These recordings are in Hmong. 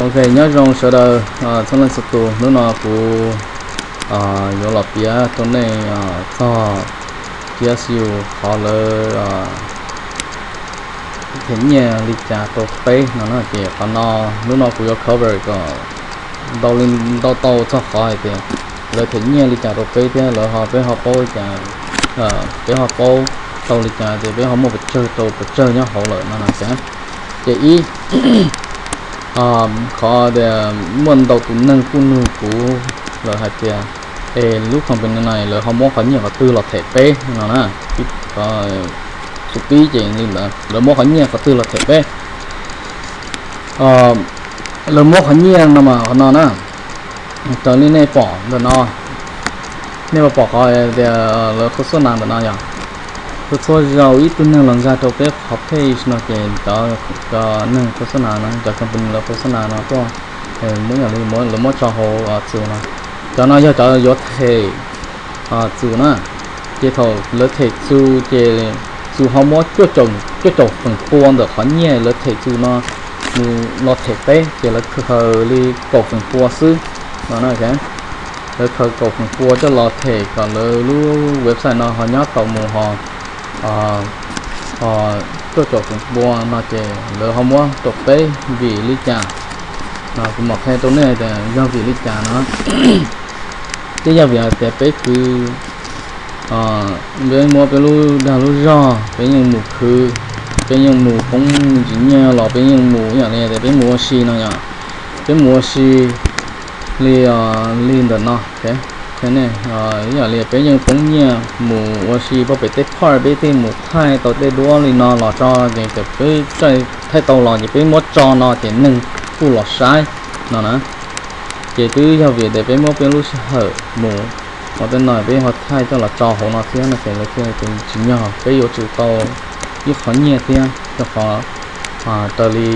Ok, nyob zoo sawv daws txhua leej txhua tus, hnub no kuv yuav los piav rau nej txog G S U qhov lawv them nyiaj li cas rau peb no na. Ces qhov no hnub no kuv yuav cover kom ntau li ntau tau txog qhov hais tias lawv them nyiaj li cas rau peb thiab lawv ho peb ho paub li cas, peb ho paub tau li cas tias peb ho muaj pes tsawg rau pes tsawg nyob hauv lawm no na. Ces ib, qhov tias muaj ntau tus neeg kuj nug kuv lawm hais tias es lub company no lawv ho muab qhov nyiaj qhov twg los them peb no na. Xu pib ces li ntawd, lawv muab qhov nyiaj qhov twg los them peb. Lawv muab qhov nyiaj no mas qhov no na, raws li nej pom ntawm no, nej puas pom qhov tias lawv khos xub nas ntawm no yom? Txhua txhua zaus ib tug neeg los nkag rau peb qhov page no ces cov neeg khos xub nas no, cov company lawv khos xub nas no tuaj, muab yam li lawv muab tso hauv txus no. Cov no yog cov yuav them txus na. Ces thaum lawv them txus ces txus ho muab cuaj caum feem pua ntawm qhov nyiaj lawv them txus no mus los them peb, ces lawv khaws li kaum feem pua xwb no na. Lawv khaws kaum feem pua coj los them kom lawv lub website no ho nyob tau mus ho cuaj caum feem pua no ces lawv ho muab rau peb vim li cas no. Kuv mam qhia rau nej tias yog vim li cas no. Twb yog vim hais tias peb khwv, peb muab peb lub dag lub zog, peb yeej mus khwv, peb yeej mus poob me ntsis nyiaj los peb yeej mus ib yam li tias peb mus ua si no yom. Peb mus ua si li, li ntawm no, ib yam li peb yeej poob nyiaj mus ua si pog pem tej part, peb thiaj mus thaij tau tej duab li no los tso, ces peb thaij tau los ces peb muab tso no ces neeg kuj los saib no na. Ces twb yog vim tias peb muab peb lub sij hawm mus ua tej no, peb ho thaij coj los tso hauv no thiab no ces lawv thiaj tsis nyog. Peb yuav tsum tau ib qho nyiaj thiab rau qhov raws li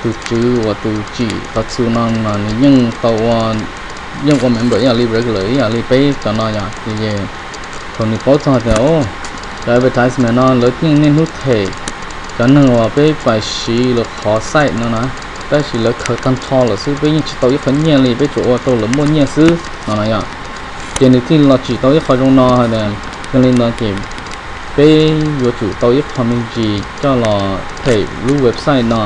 tus tswv uas tus tsim qhov txus no mas nws yeej tau ua, yeej ua member ib yam li regular ib yam li peb cov no yom. Ces thaum nws paub txog tias cov advertisement no lawv yeej niaj hnub them cov neeg uas peb pais siv lawv qhov site no na, tab sis lawv khaws tag nrho lawm xwb, peb yeej tsis tau ib qho nyiaj li, peb tsuas ua rau lawv muaj nyiaj xwb no na yom. Ces nws thiaj los tsim tau ib qho zoo no hais tias yog li ntawd ces peb yuav tsum tau ib qho me ntsis coj los them lub website no.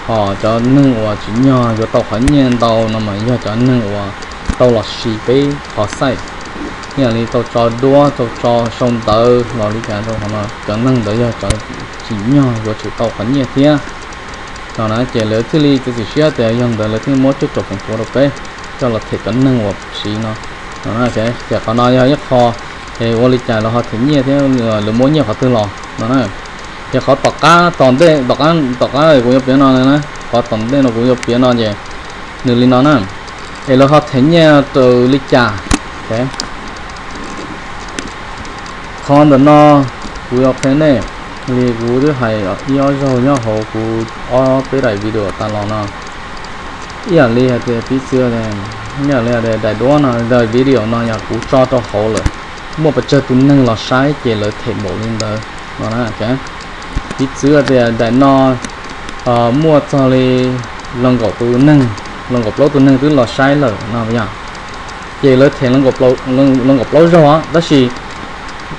Ho cov neeg uas tsim nyog yuav tau qhov nyiaj ntau no mas yog cov neeg uas tau los siv peb qhov site, ib yam li tau tso duab, tau tso sau ntawv los li cas rau qhov no, cov neeg ntawd yog cov tsim nyog yuav tsum tau qhov nyiaj thiab no na. Ces lawv thiaj li txiav txim siab tias yog ntawd lawv thiaj muab cuaj caum feem pua rau peb coj los them cov neeg uas siv no. Ces qhov no yog ib qho ua li cas lawv ho them nyiaj thiab lawv muab nyiaj qhov twg los no na. Ces qhov tom qab, tom ntej, tom qab, tom qab kuv yuav piav no na, qhov tom ntej no kuv yuav piav no ces nws li no na. Es lawv ho them nyiaj rau li cas? Qhov ntawm no kuv yuav qhia nej li kuv twb hais ib ob zaug nyob hauv kuv ob peb daim video tas los no. Ib yam li hais tias piv txwv, ib yam li hais tias daim duab no, daim video no yog kuv tso rau hauv lawm, muaj pes tsawg tus neeg los saib ces lawv them npaum li ntawd no na. Piv txwv tias daim no muaj txog li neeg, los nkaum plaub tus neeg twb los saib lawm no yog, ces lawv them los nkaum plaub zaug, tab sis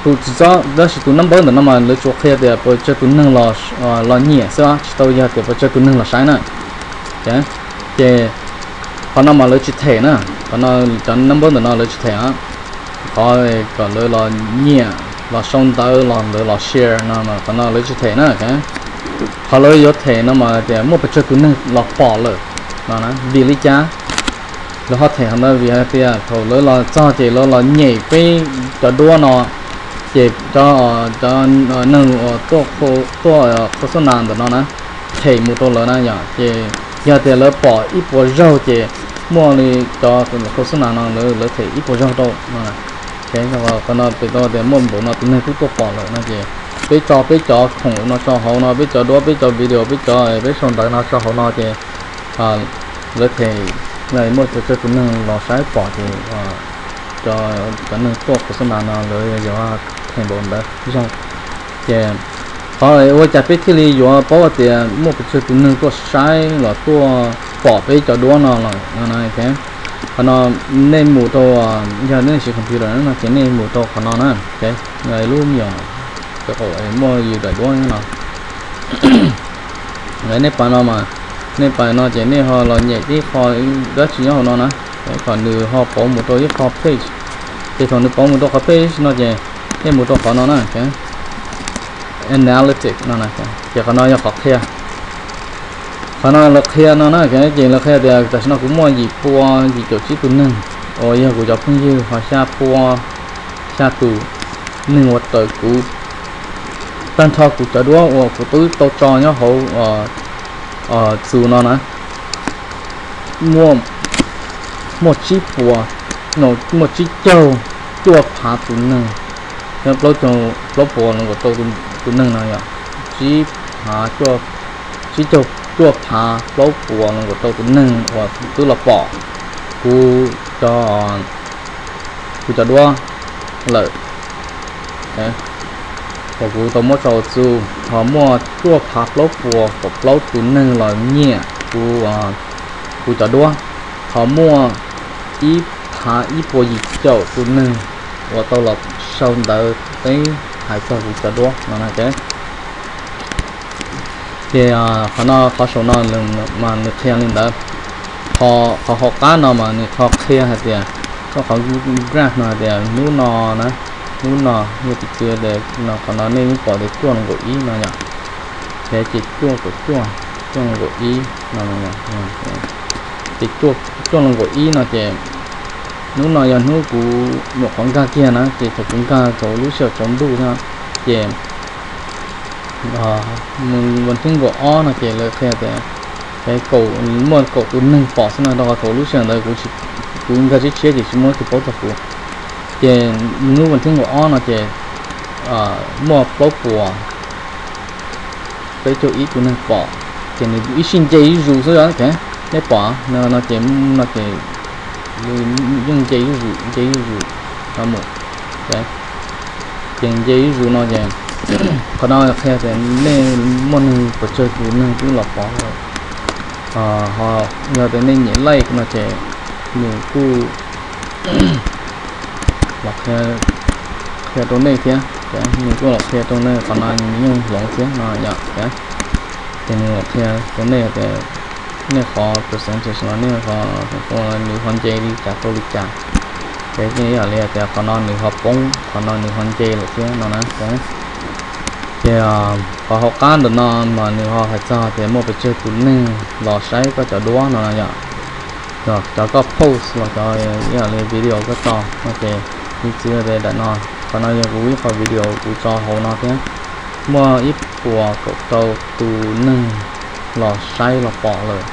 tus tsis txob, tab sis tus number ntawm no mas lawv tsuas qhia tias pes tsawg tus neeg los nyiam xwb, tsis tau yog tias pes tsawg tus neeg los saib na. Ces qhov no mas lawv tsis them na, qhov no, cov number ntawm no lawv tsis them. Qhov kom lawv los nyiam, los sau ntawv, los lawv los share no mas qhov no lawv tsis them na. Qhov lawv yuav them no mas tias muaj pes tsawg tus neeg los pom lawm no. Vim li cas lawv ho them qhov ntawd? Vim hais tias thaum lawv los txog ces lawv los nyem peb cov duab no, ces cov neeg uas tuaj khos xub nas ntawm no na, them mus rau lawv na yom. Ces yog tias lawv pom ib puas zaug ces muaj li cov khos xub nas no lawv them ib puas zaug rau no. Qhov no pem tau tias muaj npaum no tus neeg twb tuaj pom lawm no ces peb tso peb cov khoom no tso hauv no, peb cov duab, peb cov video, peb cov, peb sau ntawv no tso hauv no ces lawv them, muaj pes tsawg tus neeg los saib pom ces cov neeg tuaj khos xub nas no lawv yuav them npaum ntawd zaug. Ces qhov ua cas peb thiaj li yuav paub tias muaj pes tsawg tus neeg tuaj saib los tuaj pom peb cov duab no lawm no. Qhov no nej mus rau, yog nej siv computer no ces nej mus rau qhov no na, lub me nyuam muaj yus daim duab no. Nej pais no mas, nej pais no ces nej ho los nyem tib qho dab tsi nyob hauv no na, kom nws ho pauv mus rau ib qho page. Ces thaum nws pauv mus rau qhov page no ces nej mus rau qhov no na, analytic no, ces qhov no yog qhov qhia. Qhov no lawv qhia no na, ces lawv qhia tias tam sim no kuv muaj yim pua yim caum tsib tus neeg uas yog kuv cov phooj ywg, ho xya pua xya tus neeg uas raws kuv. Tag nrho kuv cov duab uas kuv twb tau tso nyob hauv txus no na, muaj tsib puas, muaj tsib caug cuaj phav tus neeg, plaub puas nees nkaum rau tus neeg no yog tsib phav, tsib caug cuaj phav plaub puas nees nkaum rau tus neeg uas twb los pom kuv cov, kuv cov duab lawm, uas kuv tau muab tso txus. Ho muaj cuaj phav plaub puas kaum plaub tus neeg los nyiam kuv, kuv cov duab. Ho muaj ib phav ib puas yim caum tus neeg uas tau los sau ntawv teb hais txog kuv cov duab no na. Ces qhov no, qhov saum no mas nws qhia li ntawd. Qhov hauv qab no mas nws qhov qhia hais tias, qhov graph no hais tias hnub no na, hnub no yog piv txwv tias qhov no nej yeej pom tias cuaj los nkaum ib no yom, ces cuaj kaum cuaj, cuaj los nkaum ib no, ces cuaj los nkaum ib no ces hnub no yog hnub kuv nyuam qhuav nkag kiag na, ces thaum kuv nkag thaum lub sij hawm tsaus ntuj thiab, ces vas thib nkaum ob no ces lawv qhia tias muaj kaum tus neeg pom xwb no, rau qhov thaum lub sij hawm ntawd kuv nkag tshiab tshiab ces tsis muaj leej twg paub txog kuv. Ces hnub vas thib nkaum ob no ces muaj plaub puas peb caug ib tus neeg pom, ces nws ib sij nce ib zus xwb, nej pom no ces, no ces yeej nce ib zus, nce ib zus no mus. Ces nce ib zus no ces qhov no qhia tias nej muaj neeg pes tsawg tus neeg twb los pom lawm. Ho yog tias nej nyiam like no ces nws kuj los qhia rau nej thiab, nws kuj los qhia rau nej, qhov no nws yeej hloov thiab no yom. Ces nws los qhia rau nej tias nej qhov percentage los nej qhov, nws ho nce li cas rau li cas. Ces ib yam li tias qhov no nws ho poob, qhov no nws ho nce lawm thiab no na. Ces qhov hauv qab ntawm no mas nws ho hais txog tias muaj pes tsawg tus neeg los saib koj cov duab no na yom. Cov koj post los cov ib yam li video koj tso no ces, piv txwv tias daim no, qhov no yog kuv ib qho video kuv tso hauv no thiab, muaj ib puas kaum rau tus neeg los saib los pom lawm.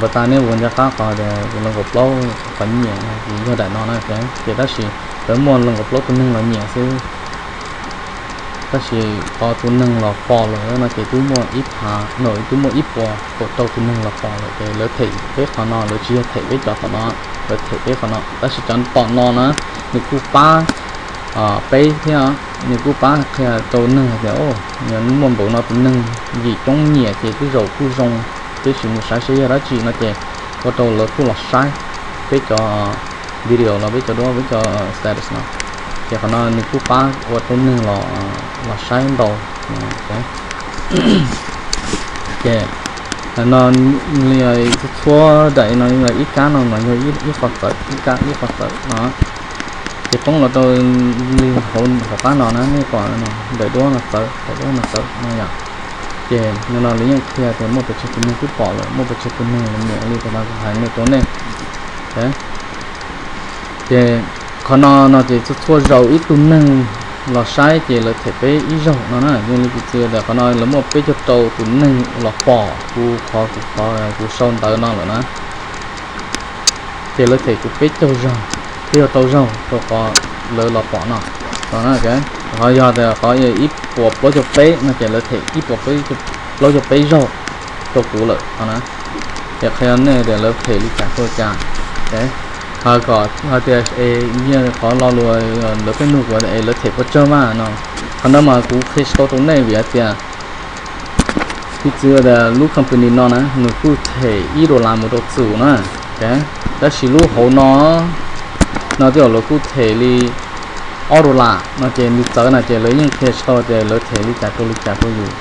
Pas tas nej ua ncaj qab qhov tias kuv nees nkaum plaub qhov nyiam no kuv yog daim no na, ces tab sis lawv muaj nees nkaum plaub tus neeg los nyiam xwb. Tab sis qhov tus neeg los pom lawm no ces twb muaj ib phav, no twb muaj ib puas kaum rau tus neeg los pom lawm, ces lawv them peb qhov no, lawv tsis yog them peb cov tom no, lawv them peb qhov no. Tab sis cov tom no na, nws kuj pab peb thiab, nws kuj pab qhia rau neeg hais tias, o, muaj npaum no tus neeg yim coob nyiam ces tej zaum kuj zoo, peb sim mus saib saib yog dab tsi no ces ua rau lawv kuj los saib peb cov video los peb cov duab, peb cov status no. Ces qhov no nws kuj pab ua rau neeg los saib ntau. Ces no li txhua daim no, ib kab no mas yog ib qho txawv, ib kab ib qho txawv no. Ces poob los rau li hauv qab no na, nej pom daim duab no txawv, daim duab no txawv no yom. Ces no lawv yeej qhia tias muaj pes tsawg tus neeg twb pom lawm, muaj pes tsawg tus neeg lawv nyiam li, tas no kuv hais no rau nej. Ces qhov no no ces txhua txhua zaus ib tug neeg los saib ces lawv them peb ib zaug no na. Yog li piv txwv tias qhov no lawv muaj peb caug rau tus neeg los pom kuv qhov, kuv qhov kuv sau ntawv no lawm na, ces lawv them kuv peb caug zaug, peb caug rau zaug rau qhov lawv los pom no. Qhov yog tias qhov ib puas plaub caug peb no ces lawv them ib puas plaub caug peb zaug rau kuv lawm no na. Ces qhia nej tias lawv them li cas rau cas. Ho kom hais tias es yog qhov lo lus lawv pheej nug kuv es lawv them pes tsawg mas no, qhov no mas kuv qhia tsis tau rau nej vim hais tias Piv txwv tias lub company no na nws kuj them ib dollar mus rau txus na, tab sis lub hauv no no twb yog lawv kuj them li ob dollar no ces nws txawv na ces lawv yeej qhia tsis tau tias lawv them li cas rau li cas rau yus.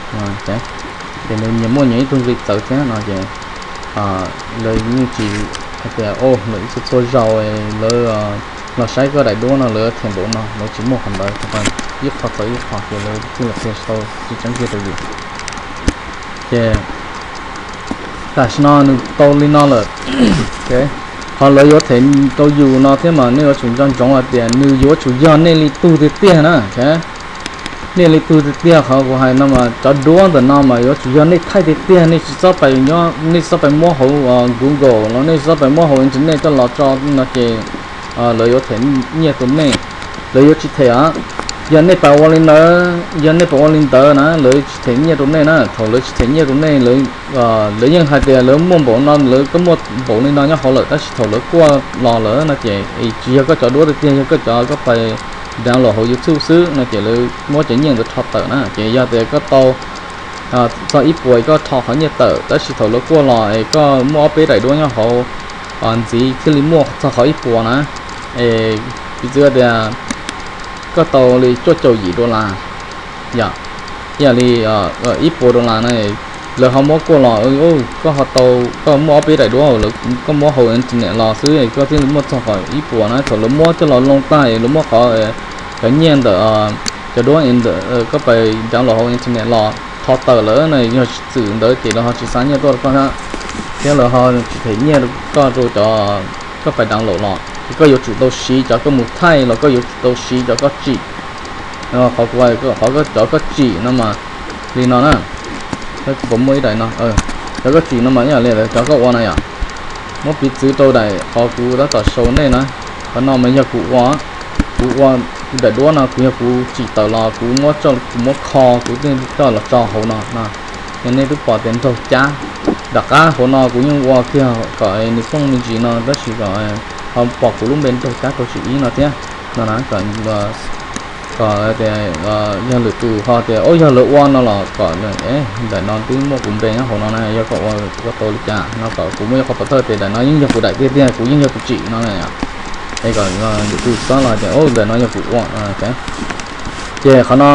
Ces nws nyias muaj nyias ib tug nqi txawv thiab no ces lawv yeej tsis hais tias o lawv ib txhia txhua zaus lawv los saib koj daim duab no lawv them npaum no, lawv tsis muaj qhov ntawd, ib qho txawv ib qho ces lawv thiaj li qhia tsis tau tseeb tiag rau yus. Ces tam sim no nws tau li no lawm, qhov lawv yuav them rau yus no thiab mas nej yuav tsum nco ntsoov hais tias nws yuav tsum yog nej li tug tiag tiag na. Nej li tug tiag tiag, qhov kuv hais no mas cov duab ntawm no mas yuav tsum yog nej thaij tiag tiag, nej tsis txhob pais nyob, nej tsis txhob pais muab hauv Google los nej tsis txhob pais muab hauv internet coj los tso no ces lawv yuav them nyiaj rau nej. Lawv yuav tsis them. Yog nej pais ua li ntawd, yog nej pais ua li ntawd na lawv tsis them nyiaj rau nej na. Thaum lawv tsis them nyiaj rau nej, lawv yeej hais tias lawv muaj npaum no, lawv koj muaj npaum li no nyob hauv lawm, tab sis thaum lawv kuaj los lawm no ces tsis yog koj cov duab tiag tiag, yog koj cov koj pais download hauv YouTube xwb no ces lawv muab cov nyiaj ntawd rho tawm na. Ces yog tias koj tau txog ib puas koj rho qhov nyiaj tawm, tab sis thaum lawv kuaj los es koj muaj ob peb daim duab nyob hauv ntxiv thiaj li muaj txog qhov ib puas na. Es piv txwv tias koj tau li cuaj caum yim dollar, yog, ib yam li ib puas dollar na, lawv ho muab kuaj los koj ho tau, koj muaj ob peb daim duab, koj muab hauv internet los xwb koj thiaj li muaj txog qhov ib puas na. Thaum lawv muab coj los loo tag es lawv muab qhov, cov nyiaj ntawm cov duab koj pais download hauv internet los rho tawm lawm na, yog tsis txwm ntawd ces lawv ho tsis xa nyiaj tuaj rau koj thiab, thiab lawv ho tsis them nyiaj koj rau cov koj pais download los, ces koj yuav tsum tau siv cov koj mus thaij los koj yuav tsum tau siv cov koj tsim. Qhov kuv, qhov cov koj tsim no mas li no na, kuv puas muaj ib daim no, cov koj tsim no mas ib yam li cov koj ua na yom. Muab piv txwv rau daim qhov kuv tab tom show nej na, qhov no mas yog kuv ua, kuv ua daim duab no kuv yog kuv tsim tawm los kuv muab, kuv muab kho kuv thiaj coj los tso hauv no. Yog nej twb pom tias nraug cab, nram qab hauv no kuv yeej ua kiag kom nws poob me ntsis no tab sis kom ho pom kuv lub npe nraug cab rau tsib ib no thiab no na, kom tias yog lwm tus ho tias o yog lawv ua no los kom daim no twb muaj kuv npe nyob hauv no na, yog kom ua kuv ua tau li cas no kom kuv muaj ib qho pov thawj tias daim no yeej yog kuv daim tiag tiag, kuv yeej yog tus tsim no na. Es kom lwm tus xav los tias o daim no yog kuv ua. Ces qhov no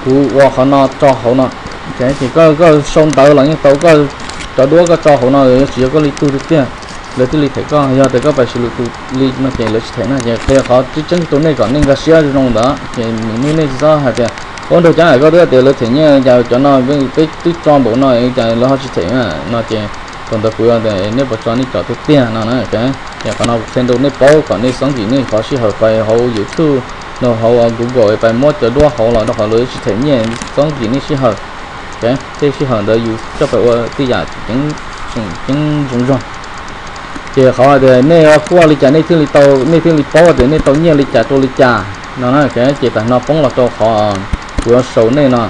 kuv ua qhov no tso hauv no, ces koj, koj sau ntawv los yeej tau, koj cov duab koj tso hauv no yuav tsis yog koj li tug tiag tiag lawv thiaj li them koj, yog tias koj pais siv lwm tus li no ces lawv tsis them na. Ces qhia qhov tseeb tseeb rau nej kom nej nkag siab zoo ntawd ces nws nej tsis txhob hais tias ua nraug cab koj twb tias lawv them nyiaj cas cov no peb twb tso npaum no cas lawv ho tsis them no ces thaum ntawd kuv tias nej puas tso nej cov tiag tiag no na. Ces qhov no kuv qhia rau nej paub kom nej txhob ntxim nej qhov sij hawm pais hauv YouTube, no hauv Google pais muab cov duab hauv los rau qhov lawv tsis them nyiaj, txhob ntxim nej sij hawm. Tej sij hawm ntawd yus coj pais ua tej yam tseem ceeb zoo zog. Ces qhov tias nej kuaj li cas nej thiaj li tau, nej thiaj li paub tias nej tau nyiaj li cas rau li cas no na. Ces tam no poob los rau qhov kuv yuav sau nej no,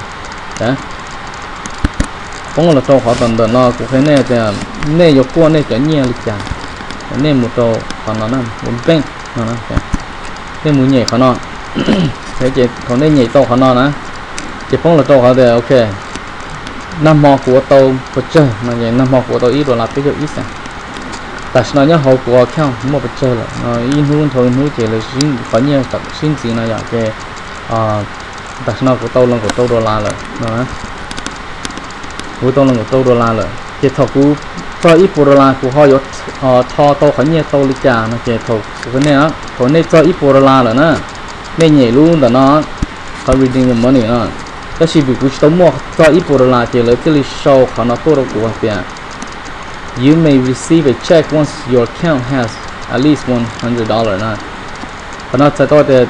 poob los rau qhov tom ntawm no kuv qhia nej tias nej yuav kuaj nej cov nyiaj li cas. Nej mus rau qhov no na, ua npeej no, nej mus nyem qhov no. Ces thaum nej nyem tau qhov no na, ces poob los rau qhov tias ok, nag hmo kuv ua tau pes tsawg no, nag hmo kuv ua tau ib dollar peb caug ib xees. Tam sim no nyob hauv kuv account muaj pes tsawg lawm no, ib hnub dhau ib hnub ces lawv qhov nyiaj sib ntxiv no yom. Ces tam sim no kuv tau los nkaum rau dollar lawm no, kuv tau los nkaum rau dollar lawm. Ces thaum kuv txog ib puas dollar kuv ho yuav rho tau qhov nyiaj tau li cas no, ces thaum kuv qhia nej, thaum nej txog ib puas dollar lawm na, nej nyem lub ntawm no, qhov redeem your money no. Tab sis vim kuv tsis tau muaj txog ib puas dollar ces lawv thiaj li sau qhov no tuaj rau kuv hais tias you may receive a check once your account has at least one hundred dollar na. Qhov no txhais tau tias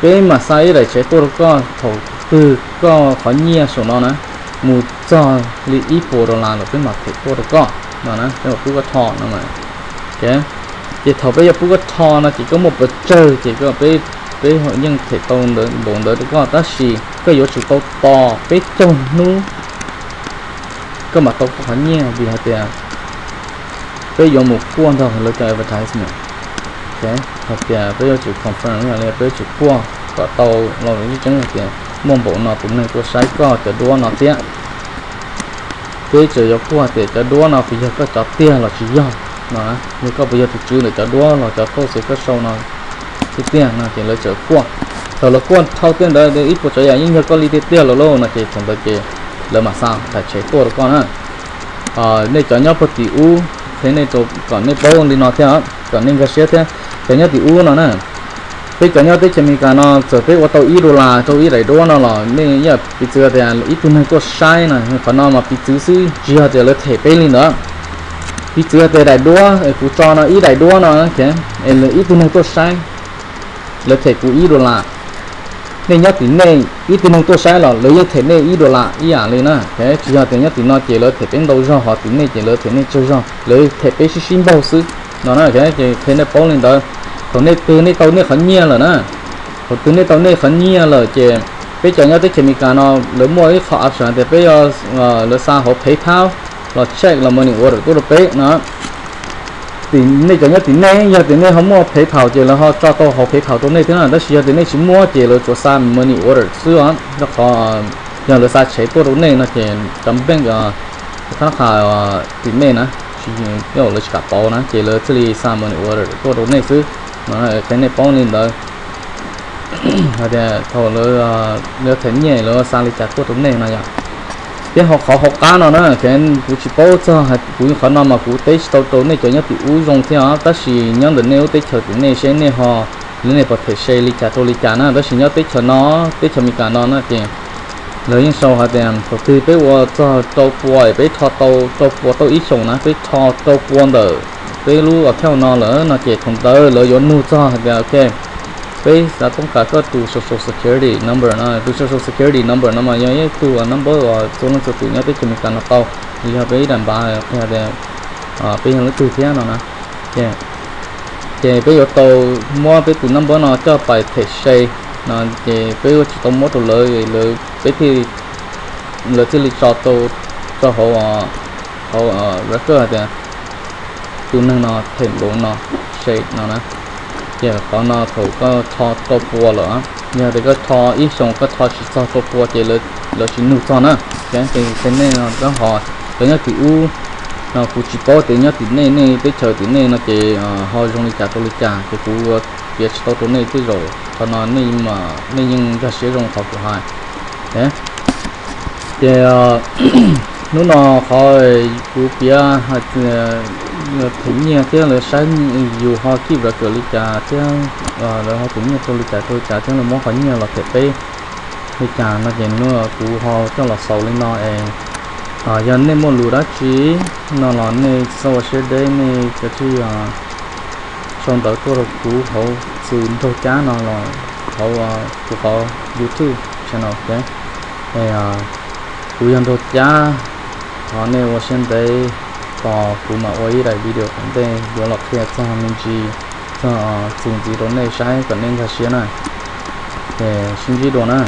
peb mam xa ib daim check tuaj rau koj thaum twg koj qhov nyiaj saum no na mus txog li ib puas dollar lawm peb mam them tuaj rau koj no, peb mam pub koj rho no. Ces thaum peb yuav pub koj rho no ces koj muaj pes tsawg ces peb yeej them tau npaum ntawd rau koj, tab sis koj yuav tsum tau tos peb caug hnub koj mam tau koj qhov nyiaj, vim hais tias peb yuav mus kuaj nrog lawv cov advertisement. Hais tias peb yuav tsum confirm li peb yuav tsum kuaj kom tau los tseeb hais tias muaj npaum no tus neeg tuaj saib koj cov duab no thiab. Peb tseem yuav kuaj tias cov duab no puas yog koj cov tiag los tsis yog no, yog koj puas yog tus tswv ntawm cov duab los cov thauj xwm koj sau no tiag tiag no ces lawv tseem kuaj. Thaum lawv kuaj dhau tiag ntawd ib puas tsav yam yeej yog koj li tiag tiag lawm lauj no ces thaum ntawd ces lawv mam xa daim tsheb tuaj rau koj na. Nej cov nyob puag tim ub, qhia nej kom nej paub li no thiab, kom nej nkag siab thiab. Cov nyob tim ub no na, peb cov nyob teb chaws Amelikas no txawm peb ua tau ib dollar rau ib daim duab no los nej yeej piv txwv tias ib tug neeg tuaj saib no, qhov no mas piv txwv xwb tsis yog tias lawv them peb li ntawd. Piv txwv tias daim duab kuv tso no ib daim duab no es ib tug neeg tuaj saib, lawv them kuv ib dollar. Nej nyob tim nej ib tug neeg tuaj saib los lawv yeej them nej ib dollar ib yam li na. Tsis yog tias nyob tim no ces lawv them peb ntau zog, ho tim nej ces lawv them nej tsawg zog, lawv them peb sib sib npaug xwb no na. Ces qhia nej paub li ntawd, thaum nej twg nej tau nej qhov nyiaj lawm na, thaum twg nej tau nej qhov nyiaj lawm ces peb cov nyob teb chaws Amelikas no lawv muaj ib qho option tias peb, lawv xa hauv PayPal los check los money order tuaj rau peb no. Nej cov nyob tim nej yog tias nej ho muaj PayPal ces lawv ho tso tau hauv PayPal rau nej thiab na, tab sis yog tias nej tsis muaj ces lawv tsuas xa money order xwb os. Rau qhov yog lawv xa tsheb tuaj rau nej no ces cov bank, thab qha tim nej na, lawv tsis kam pauv na ces lawv thiaj li xa money order tuaj rau nej xwb. Qhia nej paub li ntawd, hais tias thaum lawv them nyiaj lawv xa li cas tuaj rau nej no yom. Thiab ho qhov hauv qab no na, kuv tsis paub txog, kuv qhov no mas kuv teb tsis tau rau nej cov nyob tim ub zoo thiab os, tab sis nyob ntawm nej lub teb chaws tim nej seb nej ho, nej puas them se li cas rau li cas na, tab sis nyob teb chaws no, teb chaws Amelikas no na ces lawv yeej sau hais tias thaum twg peb ua txog rau pua, peb rho tau rau pua tau ib xyoos na, peb rho rau pua ntawm peb lub account no lawm no ces thaum ntawd lawv yuav nug txog hais tias ok, peb xav toob kas koj tus social security number no, tus social security number no mas yog ib tug number uas txhua leej txhua tus nyob teb chaws Amelikas no tau, yog peb ib daim npav qhia tias peb yog leej twg thiab no na. Ces peb yuav tau muab peb tus number no coj pais them se no, ces peb yuav tsis tau muab rau lawv, lawv, peb thiaj, lawv thiaj li tso tau rau hauv, hauv record hais tias tus neeg no them npaum no se no na. Ces qhov no thaum koj rho rau pua lawm, yog tias koj rho ib xyoos koj rho tsis txog rau pua ces lawv tsis nug txog na. Ces nej no rau ho cov nyob tim ub no kuv tsis paub tias nyob tim nej, nej teb chaws tim nej no ces ho zoo li cas rau li cas ces kuv piav tsis tau rau nej tej zaum qhov no nej yeej nkag siab zoo qhov kuv hais. Ces hnub no qhov kuv piav them nyiaj thiab lawv saib yus ho keep record li cas thiab lawv ho them nyiaj rau li cas rau li cas thiab lawv muab qhov nyiaj los them peb li cas no ces hnub no kuv ho coj los xaus li no es yog nej muaj lus dab tsi no los nej txhob ua siab deb, nej kav tsij sau ntawv tuaj rau kuv hauv xws Nraug Cab no los hauv kuv qhov YouTube channel. Kuv yog Nraug Cab, thov nej ua siab ntev tos kuv mam ua ib daim video tom ntej yuav los qhia txog me ntsis, txog txuas ntxiv rau nej saib kom nej nkag siab na. Ces sib ntsib dua na.